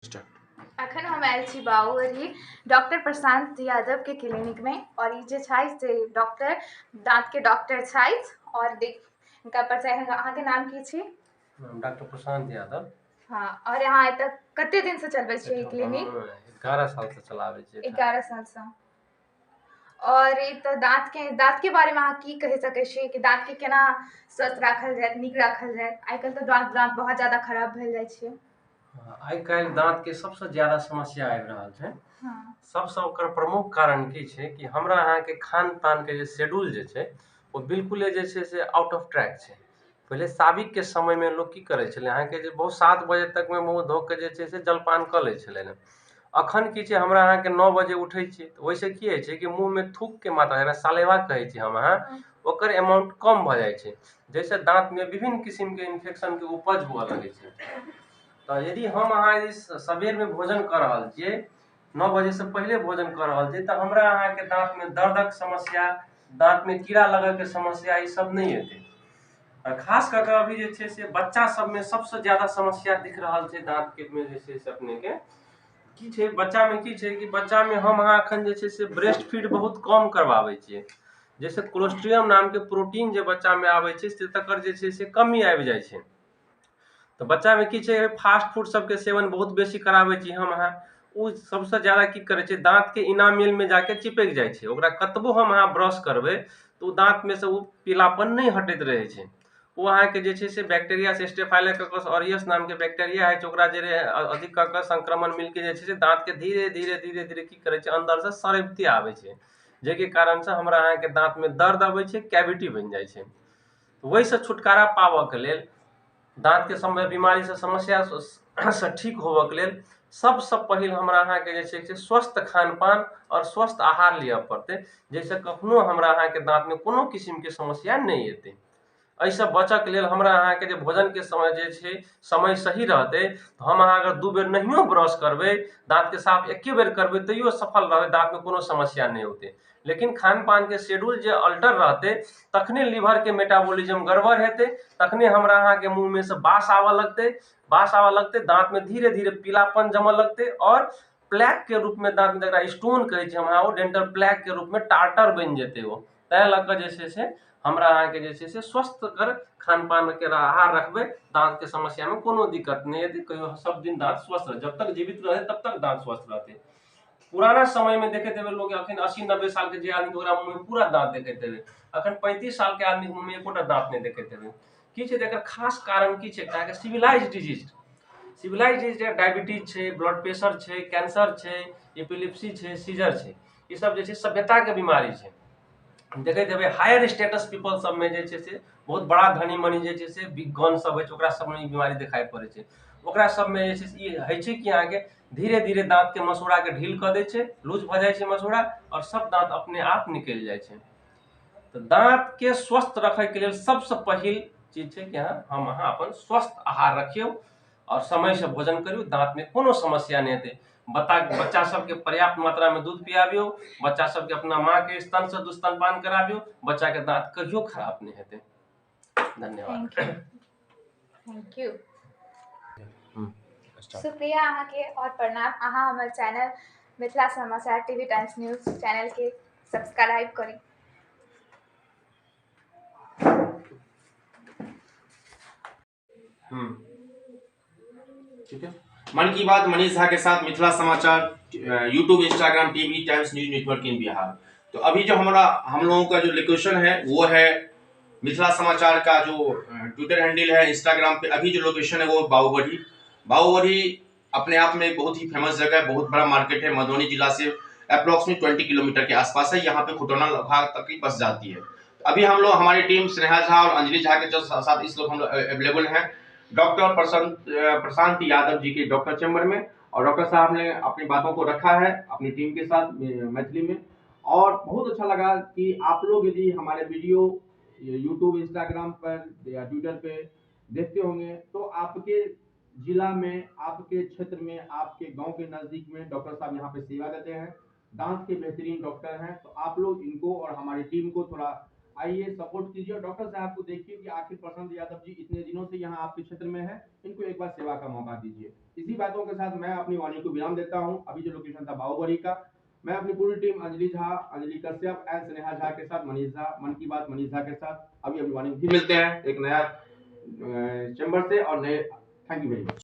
अखन हम आयल छी बाबूबरही डॉक्टर प्रशांत यादवके क्लिनिकमे आओर ई जे छै से डॉक्टर दाँतके डॉक्टर छथि। आओर देख हिनका परिचय। अहाँके नाम की छी? डॉक्टर प्रशांत यादव। हाँ, और यहाँ एतऽ कते दिनसँ चलबै छियै ई क्लिनिक? 11 सालसँ चलाबै छियै। 11 सालसँ। और ई तऽ दाँतके बारेमे अहाँ की कहि सकै छी कि दाँतके केना स्वस्थ राखल जाय, नीक राखल जाय? आइ काल्हि तऽ दाँत बहुत ज्यादा खराब भेल जाइ छै। आइ काल्हि दाँतके सबसँ ज्यादा समस्या आबि रहल छै। सबसँ ओकर प्रमुख कारण की छै कि हमरा अहाँके खान पानके जे शेड्यूल जे छै ओ बिल्कुले जे छै से आउट ऑफ ट्रैक छै। पहिले साबिकके समयमे लोक की करै छलै अहाँके जे बहुत 7 बजे तकमे मुँह धो के जे छै से जलपान कऽ लै छलै ने। अखन की छै, हमरा अहाँके 9 बजे उठै छियै तऽ ओहिसँ की होइ छै कि मुँहमे थूकके मात्रा, जेकरा सालेवा कहै छी हम अहाँ, ओकर अमाउंट कम भऽ जाइ छै, जाहिसँ दाँतमे विभिन्न किसिमके इन्फेक्शनके उपज हुअ लगै छै। तऽ यदि हम अहाँ यदि सबेरमे भोजन कऽ रहल छियै, 9 बजेसँ पहिले भोजन कऽ रहल छियै, तऽ हमरा अहाँके दाँतमे दर्दक समस्या, दाँतमे कीड़ा लगैके समस्या ई सब नहि एतै। आ खास कऽ कऽ अभी जे छै से बच्चा सबमे सबसँ ज्यादा समस्या दिख रहल छै दाँतके मे जे छै से अपनेके की छै बच्चामे की छै कि बच्चामे हम अहाँ एखन जे छै से ब्रेस्ट फीड बहुत कम करबाबै छियै, जाहिसँ क्लोस्ट्रियम नामके प्रोटीन जे बच्चामे आबै छै से तकर जे छै से कमी आबि जाइ छै। तऽ बच्चामे की छै, फास्ट फूड सबके सेवन बहुत बेसी कराबै छी हम अहाँ। ओ सबसँ ज्यादा की करै छै, दाँतके इनामेलमे जाके चिपकि जाइ छै। ओकरा कतबो हम अहाँ ब्रश करबै तऽ ओ दाँतमे से ओ पीलापन नहि हटैत रहै छै। ओ अहाँके जे छै से बैक्टीरिया से स्टेफाइलोकोकस ऑरियस नामके बैक्टीरिया होइ छै, ओकरा जे अधिक कऽ कऽ संक्रमण मिलके जे छै से दाँतके धीरे धीरे धीरे धीरे की करै छै अन्दरसँ सड़ैबते आबै छै, जाहिके कारणसँ हमरा अहाँके दाँतमे दर्द अबै छै, कैविटी बनि जाइ छै। ओहिसँ छुटकारा पाबऽके लेल, दाँतके समय बीमारीसँ समस्यासँ ठीक होबऽके लेल सबसँ पहिल हमरा अहाँके जे छै से स्वस्थ खान पान आओर स्वस्थ आहार लिअ पड़तै, जाहिसँ कखनो हमरा अहाँके दाँतमे कोनो किसिमके समस्या नहि एतै। एहिसँ बचऽके लेल हमरा अहाँके जे भोजनके समय जे छै समय सही रहतै तऽ हम अहाँ अगर 2 बेर नहियो ब्रश करबै, दाँतके साफ एके बेर करबै तैयो सफल रहबै, दाँतमे कोनो समस्या नहि औतै। लेकिन खान पानके शेड्यूल जे अल्टर रहतै तखने लीवरके मेटाबॉलिज्म गड़बड़ हेतै, तखने हमरा अहाँके मुँहमे से बास आबऽ लगतै, बास आबऽ लगतै, दाँतमे धीरे धीरे पीलापन जमऽ लगतै और प्लैक के रूपमे दाँतमे, जकरा स्टोन कहै छै हम, ओ डेंटल प्लैक के रूपमे टार्टर बनि जेतै ओ। ताहि लऽ कऽ जे छै से हमरा अहाँके जे छै से स्वस्थ कर खान पानके आहार रखबै, दाँतके समस्यामे कोनो दिक्कत नहि हेतै। कहियो सब दिन दाँत स्वस्थ रहतै, जब तक जीवित रहतै तब तक दाँत स्वस्थ रहतै। पुराना समयमे देखैत हेबै लोक अखन 80-90 सालके जे आदमी ओकरा मुँहमे पूरा दाँत देखैत हेबै, अखन 35 सालके आदमीके मुँहमे एकोटा दाँत नहि देखैत हेबै। की छै एकर खास कारण की छै? अहाँके civilise disease, civilise disease diabetes छै, ब्लड प्रेशर छै, कैंसर छै, एपिलिप्सी छै, सीजर छै, ई सब जे छै सभ्यताके बीमारी छै। देखैत हेबै हायर स्टेटस पीपल सबमे जे छै से बहुत बड़ा धनी मनी जे छै से बिग गन सब होइ छै, ओकरा सबमे ई बीमारी देखाइ पड़ै छै। ओकरा सबमे जे छै से ई होइ छै कि अहाँके धीरे धीरे दाँतके मसूड़ाके ढील कऽ दै छै, लूज भऽ जाइ छै मसूड़ा आओर सब दाँत अपने आप निकलि जाइ छै। तऽ दाँतके स्वस्थ रखैके लेल सबसँ पहिल चीज छै कि हम अहाँ अपन स्वस्थ आहार रखियौ आओर समयसँ भोजन करियौ, दाँतमे कोनो समस्या नहि हेतै। बच्चा सबके पर्याप्त मात्रामे दूध पियाबियौ, बच्चा सबके अपना माँके स्तनसँ स्तनपान कराबियौ, बच्चाके दाँत कहियो खराब नहि हेतै। धन्यवाद। Thank you. शुक्रिया अहाँके और प्रणाम। अहाँ हमर चैनल मिथिला समाचार टीवी टाइम्स न्यूज चैनलके सब्सक्राइब करी। ठीक है। मन की बात मनीष झा के साथ मिथिला समाचार YouTube, Instagram, TV, Times News Network in Bihar. तो अभी जो हमारा हम लोगों का जो लोकेशन है वो है मिथिला समाचार का जो ट्विटर हैंडल है, इंस्टाग्राम पे अभी जो लोकेशन है वो बाबूबरही। बाबूबरही अपने आप में बहुत ही फेमस जगह है, बहुत बड़ा मार्केट है। मधुबनी जिला से अप्रोक्सीमेट 20 किलोमीटर के आसपास है। यहाँ पे खुटौना लोहा तक की बस जाती है। तो अभी हम लोग हमारी टीम स्नेहा झा और अंजलि झा के जो साथ इस लोग हम लोग अवेलेबल हैं डॉक्टर प्रशांत यादव जी के डॉक्टर चैम्बर में। और डॉक्टर साहब ने अपनी बातों को रखा है अपनी टीम के साथ मैथिली में, और बहुत अच्छा लगा कि आप लोग यदि हमारे वीडियो यूट्यूब, इंस्टाग्राम पर या ट्विटर पे देखते होंगे तो आपके जिला में, आपके क्षेत्र में, आपके गांव के नज़दीक में डॉक्टर साहब यहाँ पे सेवा देते हैं, दांत के बेहतरीन डॉक्टर हैं। तो आप लोग इनको और हमारी टीम को थोड़ा आइए सपोर्ट कीजिए और डॉक्टर साहब को देखिए कि आखिर प्रशांत यादव जी इतने दिनों से यहाँ आपके क्षेत्र में है, इनको एक बार सेवा का मौका दीजिए। इसी बातों के साथ मैं अपनी वाणी को विराम देता हूँ। अभी जो लोकेशन था बाहुबली का, मैं अपनी पूरी टीम अंजलि झा, अंजलि कश्यप एंड स्नेहा झा के साथ मनीष झा, मन की बात मनीष झा के साथ अभी अपनी वाणी फिर मिलते हैं एक नया चैम्बर से और नए। Thank you very much.